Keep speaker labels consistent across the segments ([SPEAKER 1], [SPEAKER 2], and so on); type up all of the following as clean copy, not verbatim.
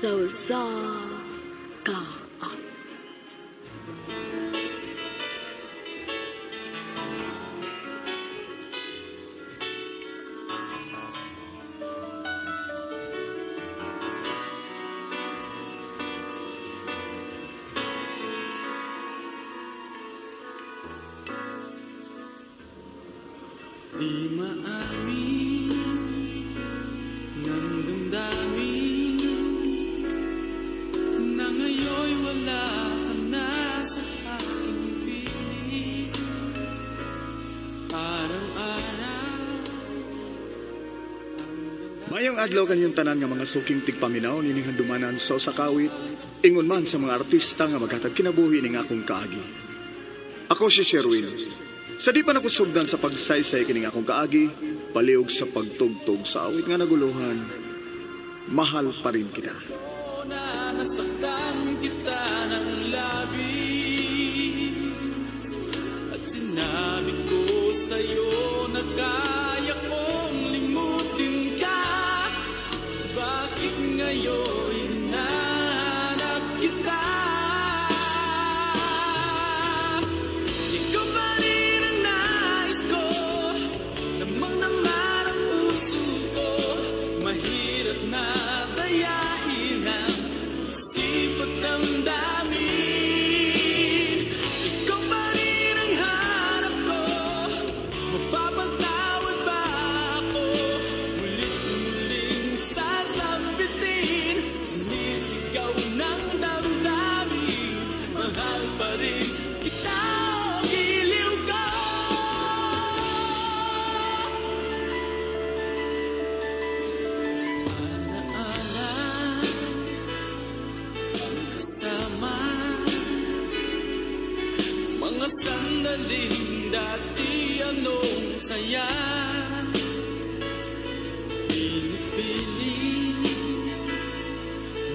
[SPEAKER 1] Sa usa ka
[SPEAKER 2] Di maamin ng damdamin na ngayon'y wala ka na sa aking piling. Araw-araw.
[SPEAKER 3] Mayong adlaw kanyang tanan nga mga suking tigpaminaw nining handumanan sa usa ka awit, ingon man sa mga artista nga maghatag kinabuhi ning akong kaagi. Ako si Sherwin. Sa di pa nakusugdan sa pagsaysay kining akong kaagi, paliog sa pagtugtog sa awit nga naguluhan, mahal pa rin kita.
[SPEAKER 2] Na nasaktan kita ng labis at sinabi ko sa'yo na kaya kong limutin ka. Bakit ngayon hinahanap kita? Ikaw pa rin ang nais ko, lamang naman ang puso ko. Mahirap na dayain ang isip at damdamin. Ikaw pa rin ang hanap ko, mapapatawad ba ako? Mulit muling sasambitin, sinisigaw ng damdamin. Mahal pa rin kita, giliw ko. Alaala ang kasama, mga sandaling dati anong saya. Pinipili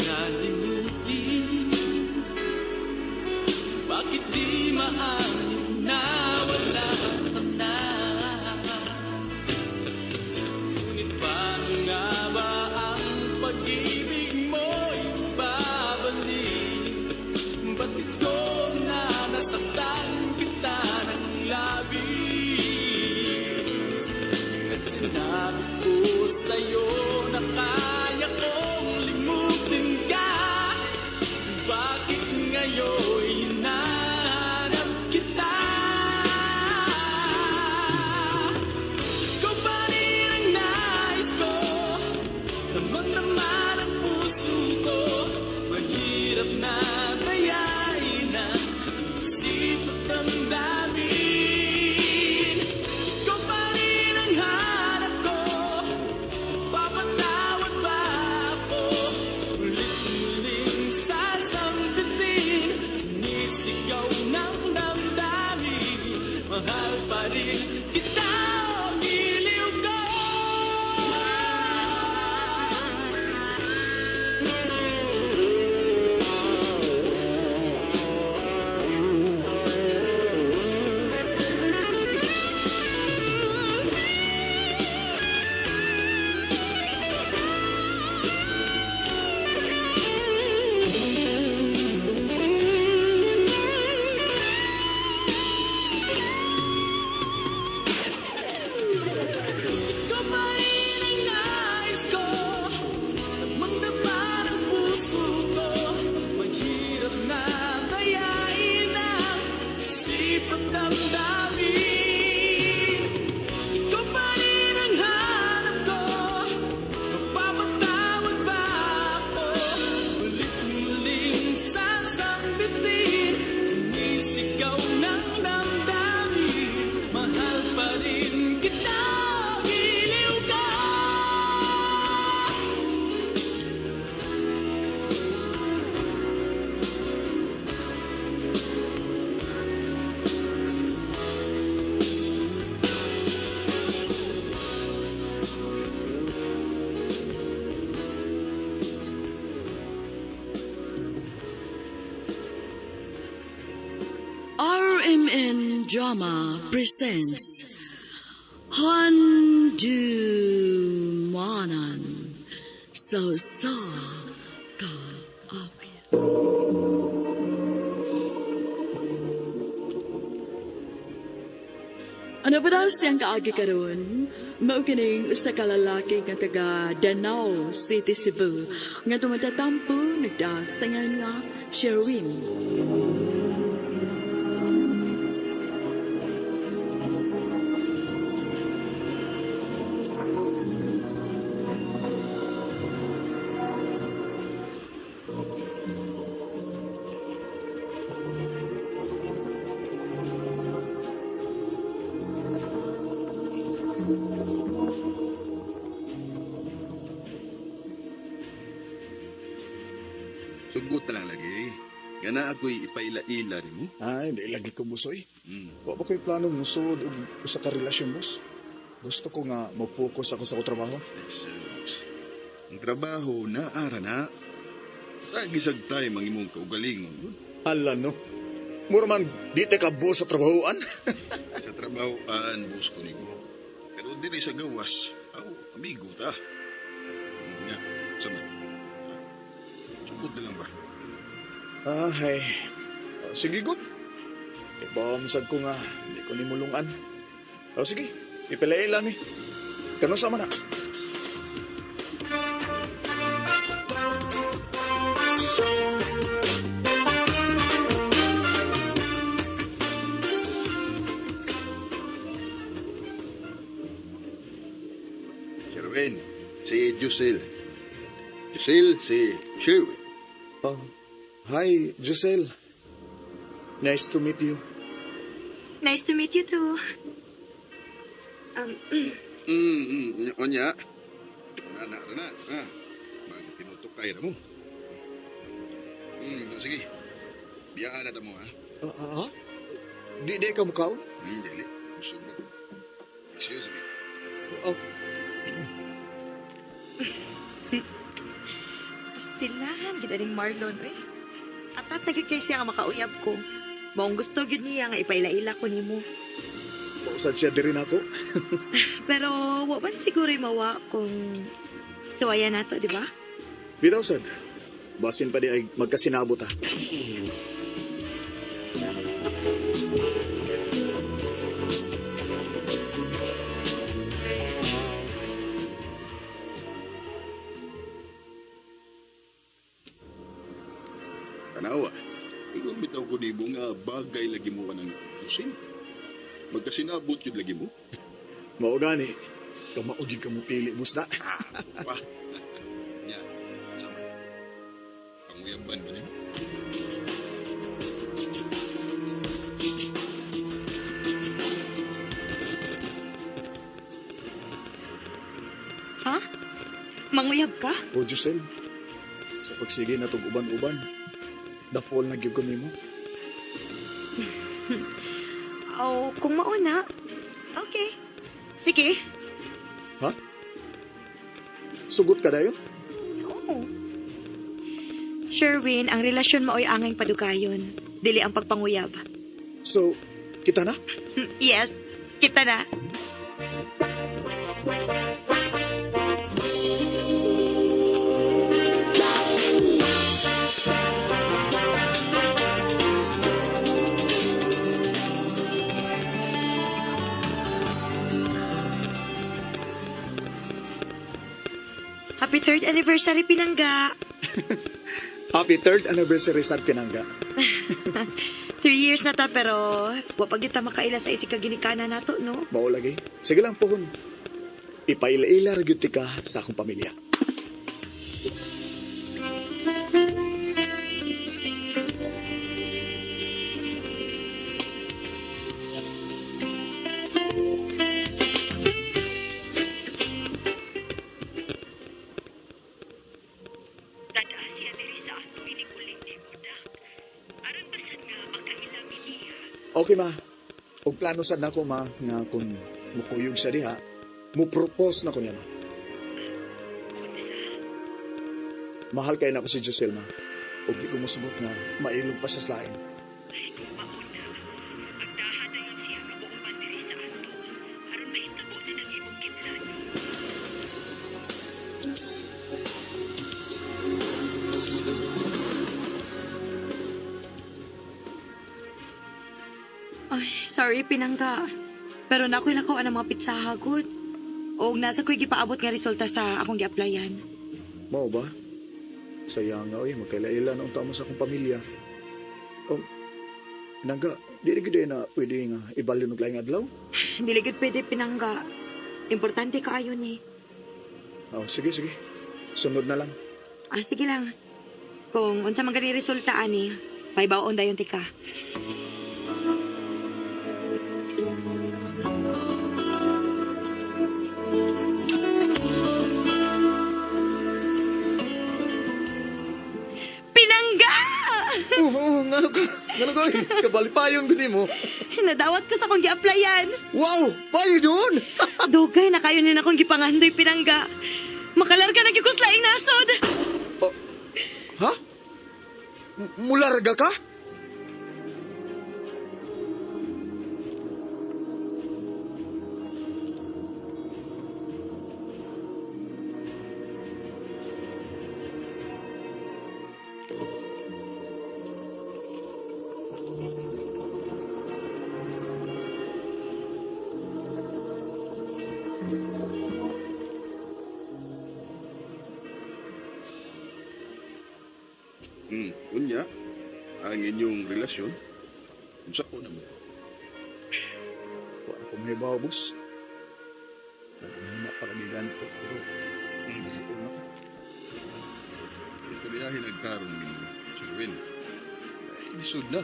[SPEAKER 2] na limutin, bakit di maamin na wala ka na? Ngunit paano nga ba ang pag-ibig mo'y babalik? Batid ko na nasaktan kita ng labis at sinabi ko sa'yo na kaya kong limutin ka. Bakit ngayon hinahanap kita? Ikaw pa rin ang nais ko, lamang naman ang puso ko. Mahirap na dayain ang isip at damdamin. Ikaw pa rin ang hanap ko, mapapatawad ba ako? Ulit muling sasambitin, sinisigaw ng damdamin. Mahal pa rin kita, giliw ko. Ikaw pa rin ang nais ko, lamang naman ang puso ko. Mahirap na dayain ang isip at damdamin. Ikaw pa rin ang hanap ko, mapapatawad ba ako? Ulit muling sasambitin, sinisigaw ng damdamin. Mahal pa rin kita, giliw ko.
[SPEAKER 1] RMN Drama presents Handumanan sa usa ka Ano ba daw siyang kaagi karon? Mao kining usa ka lalaki nga taga Danao City, Cebu, nga tumatatampo nagdasangan nga Sherwin.
[SPEAKER 4] Sugot na lang lagi. Nga na ako'y ipaila-ila ni mo.
[SPEAKER 3] Ay, di lagi ko busoy. Wa ba ko'y plano musuod og usa ka relasyon, boss? Gusto ko nga mag-focus ako sa akong trabaho.
[SPEAKER 4] Jesus. Ang trabaho na ara na. Tagisag tayo mang imong kaugalingon.
[SPEAKER 3] Hala, no? Mura man, di ta ka boss sa trabahoan.
[SPEAKER 4] Sa trabahoan, boss ko nimo. Pero diri sa gawas, aw, amigo ta. Nga, sama. Ha? Sugot na lang ba?
[SPEAKER 3] Ay. Sige, good. Ibawamsag ko nga, hindi ko nimulungan. O sige, ipilay mi. Kano sama na?
[SPEAKER 4] Sherwin, si Giselle. Giselle, si Sherwin.
[SPEAKER 3] Oh, hi, Giselle. Nice to meet you.
[SPEAKER 5] Nice to meet you too.
[SPEAKER 4] Onya. Na, na, na, ha. Magtinutok kay na mo. Sige. Biyaan na ta mo, ha?
[SPEAKER 3] Ha? Di ka mukaon?
[SPEAKER 4] Dili. Busog na ko. Excuse me.
[SPEAKER 3] Oh,
[SPEAKER 5] Pastilahan gid aning Marlon oy. Atat na gyud kay siya nga makauyab ko. Maong gusto gyud niya nga ipaila-ila ko nimo.
[SPEAKER 3] pausad siya diri nako.
[SPEAKER 5] Pero wa man siguro mawa kung suwayan nato, di ba?
[SPEAKER 3] Bitaw sad. Basin pa di ay magkasinabot ha.
[SPEAKER 4] Tanawa. Ingon bitaw ko nimo nga bagay lagi mo kanang Giselle. Magkasinabot yun lagi mo.
[SPEAKER 3] Mao gani. Kamao gyud ka mo pili musda.
[SPEAKER 4] Wah. Nya. Sama. Panguyaban ba niyo?
[SPEAKER 5] Ha? Manguyab ka?
[SPEAKER 3] O Giselle, sa pagsige na tog uban-uban, dafol na gyud ko nimo.
[SPEAKER 5] Oh, kung mauna. Okay. Sige.
[SPEAKER 3] Ha? Sugot ka dayon?
[SPEAKER 5] Oo. Sherwin, ang relasyon maoy angay padugayon. Dili ang pagpanguyab.
[SPEAKER 3] So, kita na?
[SPEAKER 5] Yes, kita na. Happy third anniversary, Pinangga.
[SPEAKER 3] Happy third anniversary sa Pinangga.
[SPEAKER 5] 3 years na ta, pero wa pa gyud ta makaila sa isig kaginikanan nato, no?
[SPEAKER 3] Mao lagi. Sige lang pohon. Ipaila-ila ra gyud ti ka sa akong pamilya.
[SPEAKER 1] Dadaa siya diri sa ato inig uli ni Budak. Aron basad nga makaila mi niya.
[SPEAKER 3] Okay ma. Og plano sad nako ma nga kung mukuyog siya diha, mo-propose na ko niya ma. Mahal kay nako si Giselle ma. Og di ko mosugot nga mailog pa siya sa lain.
[SPEAKER 1] Ay kung mauna, agdaha dayon siya nga muuban diri sa ato. Aron mahitabo na ng imong giplano.
[SPEAKER 5] Ay, sorry, Pinangga. Pero na ako'y lakaw ang mga pitsaha, good. O nasa ko'y gipaabot nga resulta sa akong gi-applyan.
[SPEAKER 3] Mao ba? Sayang nga, oy, magkaila-ila na unta mo sa akong pamilya. Nangga, di gid na pwede nga ibalyon og laing adlaw.
[SPEAKER 5] Dili gud pwede pinangga. Importante kaayo ni.
[SPEAKER 3] Oh, sige, sige. Sunod na lang.
[SPEAKER 5] Ah, sige lang. Kung unsa man gani resulta ani, paibaon dayon tika. Pinangga!
[SPEAKER 3] Oo, ngano ka? Ngano ka? Kabalipayon ko nimo.
[SPEAKER 5] Nadawat ko sa akong gi-applyan.
[SPEAKER 3] Wow, payo doon.
[SPEAKER 5] Dugay na kayo ni akong gipangandoy pinangga. Makalarga na gyud ko sa laing nasod.
[SPEAKER 3] Ha? Mularga ka?
[SPEAKER 4] Unya, ang inyong relasyon, unsa ko na mo?
[SPEAKER 3] Wala ko may bawo, boss. Nagmuna para gigan ko, pero hindi ko na ko.
[SPEAKER 4] Istoryahin nagkaroon ninyo, Sir Win. Ay, lisod na.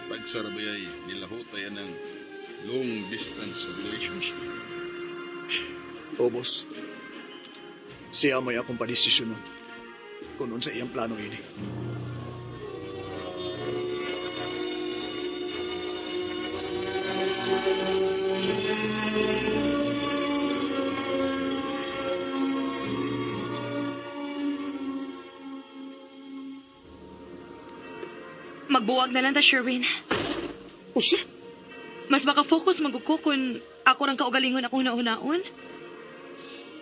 [SPEAKER 4] Pagsarabay ay nilahotay ng long distance relationship.
[SPEAKER 3] Oh, boss. Siya may akong padesisyon nun. Kung unsa iyang plano ini.
[SPEAKER 5] Magbuwag na lang ta, Sherwin.
[SPEAKER 3] Usa!
[SPEAKER 5] Mas maka-focus maguko kung ako rang kaugalingon akong naunaon.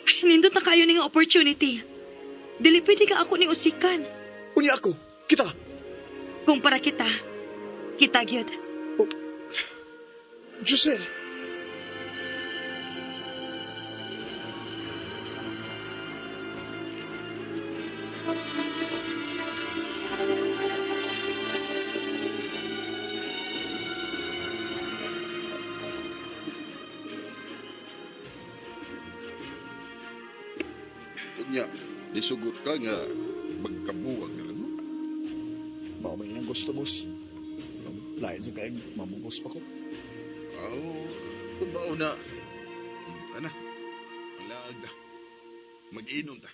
[SPEAKER 5] Ay, nindot na kayo ni nga opportunity. Dili pwede ka ako ning usikan.
[SPEAKER 3] Unya ako! Kita!
[SPEAKER 5] Kung para kita, kita gyud.
[SPEAKER 3] Giselle!
[SPEAKER 4] Unya, nisugot ka nga magkabuwag na lang mo.
[SPEAKER 3] Mao may iyang gusto, boss. Lain sa kayang mamugos pa ko.
[SPEAKER 4] Aw, tubaw na. Ana, ang laag na. Mag-inom ta.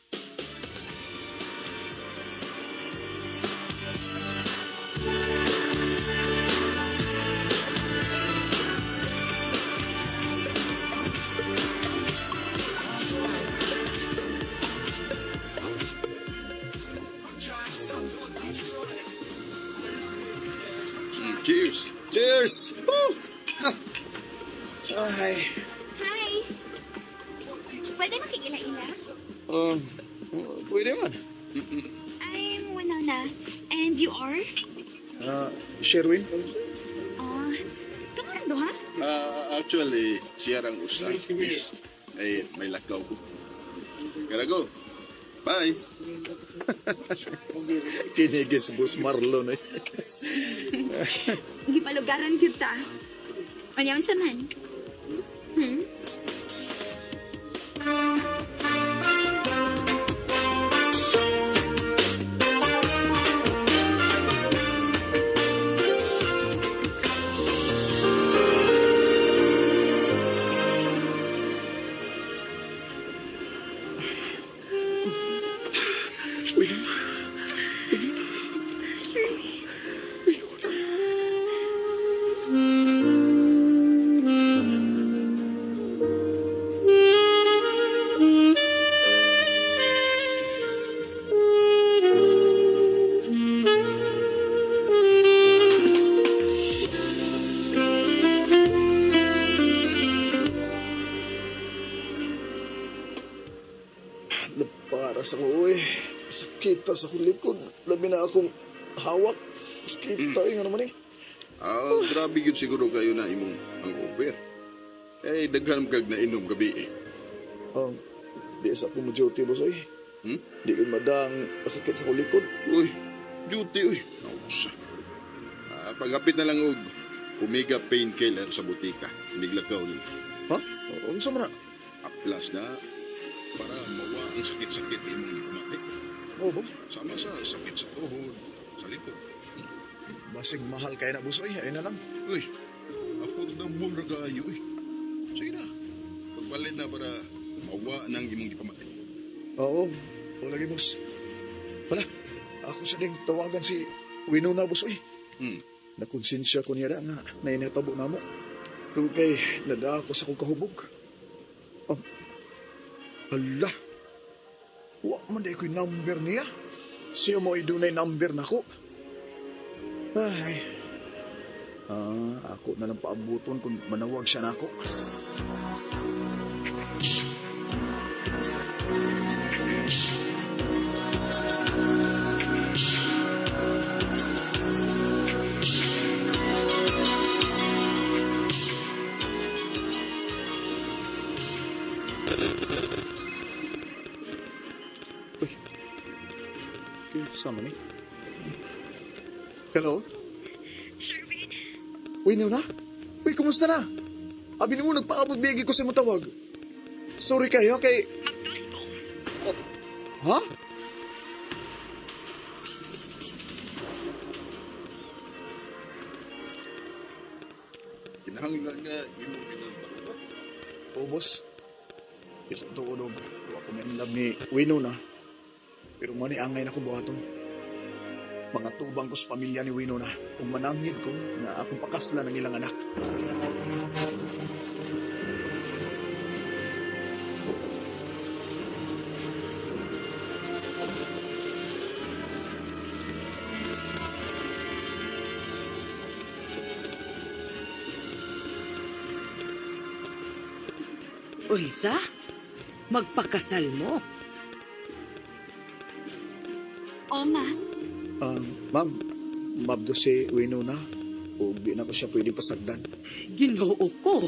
[SPEAKER 4] Cheers!
[SPEAKER 3] Cheers! Woo! Ha! Ay,
[SPEAKER 6] Hi! Pwede makikila-ila?
[SPEAKER 3] um, pwede man.
[SPEAKER 6] I'm Winona. And you are?
[SPEAKER 3] Sherwin?
[SPEAKER 6] Ah, kamuran do ha?
[SPEAKER 4] Actually, siya rang usa, miss. Ay, may lakaw ko. Gotta go. Bye.
[SPEAKER 3] Kinigis, boss Marlon eh.
[SPEAKER 6] Gipalugaran kita. Anyaman sa man.
[SPEAKER 3] Uy, Para sa ko, uy. Sakit ta sa akong likod. Labi na akong hawak. Sakit tayo nga naman eh.
[SPEAKER 4] Grabe yun siguro kayo na imong ang over. Eh, daghan kag nainom gabi eh.
[SPEAKER 3] Di sa ko mo duty, boss, oy.
[SPEAKER 4] Hmm?
[SPEAKER 3] Di ko madang sakit sa kulikod.
[SPEAKER 4] Uy, duty uy. Nausa. Pagapit na lang og Omega painkiller sa butika. Iniglakaw ni.
[SPEAKER 3] Ha? Unsa man na?
[SPEAKER 4] Aplas na para mawa ang sakit-sakit imong gipamati.
[SPEAKER 3] Oo, boss.
[SPEAKER 4] Sama sa sakit sa tuhod, sa likod.
[SPEAKER 3] Basig mahal kay na, boss, oy. Ayun na lang.
[SPEAKER 4] Uy, affordable ra kaayo uy. Sige na. Pagbalit na para mawa nang imong gipamati.
[SPEAKER 3] Oo. O lagi, boss. Wala. Ako sa ding tawagan si Winona, boss, oy. Nakonsensya ko niya nga na inatabo na mo. Kung kay nadaa ko sa kong kahubog. Oh. Hala. Wa man day ko'y number niya. Siya mo dunay number na ko. Ay. Ah, ako na lang paabuton kung manawag siya na ako. Uy. Kinsa man ni? Hello?
[SPEAKER 6] Sherwin,
[SPEAKER 3] Uy, Nuna? Uy, kumusta na? Abi nimo nagpaabot biyagi ko sa imong tawag. Sorry kayo kay...
[SPEAKER 6] magdos ko.
[SPEAKER 3] Oh, ha?
[SPEAKER 4] Kinahanglan nga imong ginagbaruwa.
[SPEAKER 3] Oo, boss. Isang tuod og wa ko may love ni Winona. Pero mani angay na ko buhaton. Mga tubang ko sa pamilya ni Winona ug mananggid ko na akong pakaslan ang ilang anak.
[SPEAKER 1] Unsa? Magpakasal mo?
[SPEAKER 6] O, ma.
[SPEAKER 3] Ma'am, mabdo si Winona ug di na ko siya pwede pasagdan.
[SPEAKER 1] Ginoo ko.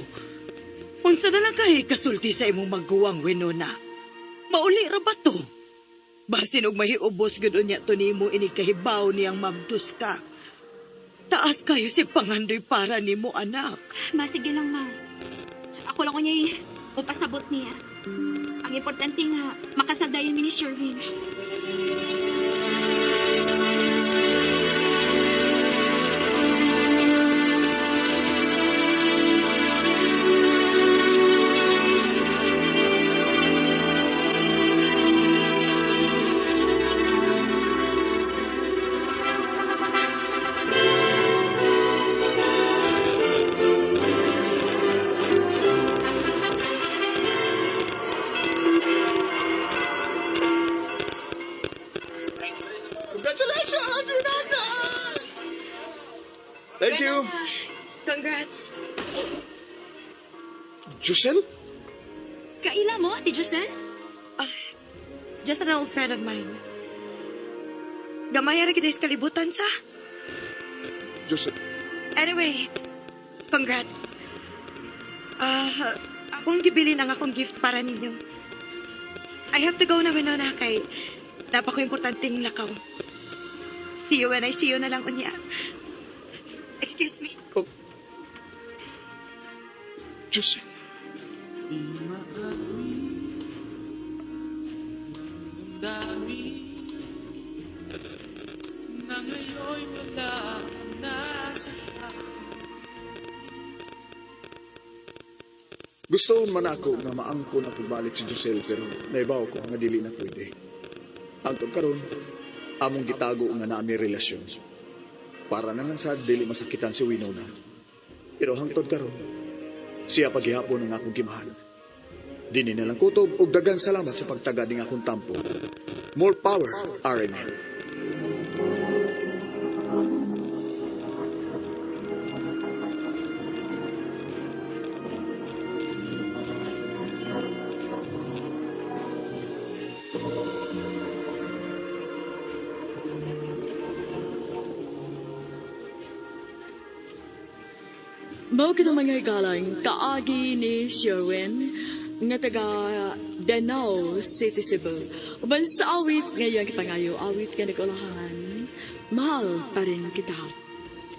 [SPEAKER 1] Unsa na lang kay kasulti sa imong maguwang Winona? Mauli ra ba to? Basin og mahiubos gud unya to nimo inig kahibaw niyang mabdos ka. Taas kayo si pangandoy para nimo anak.
[SPEAKER 6] Ma, sige lang, ma. Ako lang unyay upasabot niya. Ang importante nga, makasadayon mi ni Sherwin.
[SPEAKER 3] Congratulations, Winona! Thank you.
[SPEAKER 5] Congrats.
[SPEAKER 3] Giselle?
[SPEAKER 6] Kaila mo, Ate Giselle?
[SPEAKER 5] Ah, just an old friend of mine. Gamay ra kita sa kalibutan sa.
[SPEAKER 3] Giselle.
[SPEAKER 5] Anyway, congrats. Ah, akong gibilin ang akong gift para ninyo. I have to go na, Winona, kay napaka-importanting lakaw. See you when I see you na lang, unya. Excuse me.
[SPEAKER 3] Oh. Giselle.
[SPEAKER 2] Di maamin ng damdamin na ngayon'y wala ka na sa akin.
[SPEAKER 3] Gusto man ako nga maangkon ako balik si Giselle pero naibaw ko nga dili na pwede. Hangtod karon, among gitago nga naami relasyon. Para na lang sa dili masakitan si Winona. Pero hangtod karon, siya paghihapon ang akong gimahal. Dini na lang kutob ug daghang salamat sa pagtaga ning akong tampo. More power, RMN.
[SPEAKER 1] Mao kini, mga higalang, kaagi ni Sherwin nga taga Danao City, Cebu. Uban sa awit ngayon kipangayo, awit nga nagulahan, "Mahal Pa Rin Kita."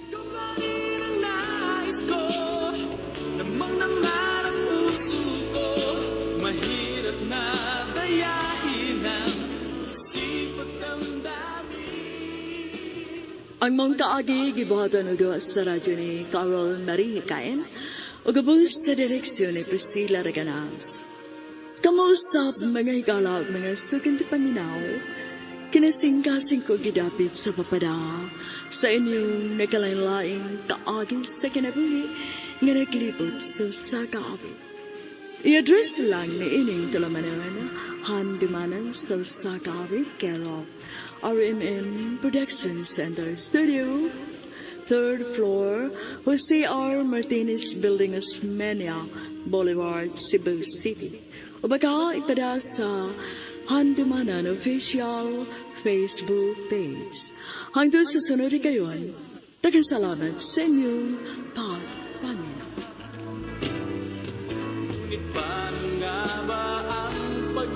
[SPEAKER 2] Ikaw pa rin ang nais ko. Lamang naman ang puso ko. Mahirap na dayain ang isip at damdamin.
[SPEAKER 1] Ang maong kaagi gibuhatan og duwa sa radyo ni Carol Marie Caen ug ubos sa direksyon ni Priscilla Reganas. Kamo usab, mga higala, mga suking paminaw, kinasingkasing ko gidapit sa papada sa inyong nagkalain-laing kaagi sa kinabuhi nga naglibot sa usa ka awit. I-address lang ni ining tulamanan, Handumanan sa Usa Ka Awit, care of RMN Production Center Studio, third floor, Jose R. Martinez Building, Osmeña Boulevard, Cebu City. O baka ipada sa Handumanan Official Facebook page. Hangtod sa sunod kayon, daghang salamat sa inyong pagpaminaw.
[SPEAKER 2] Ngunit paano nga ba ang pag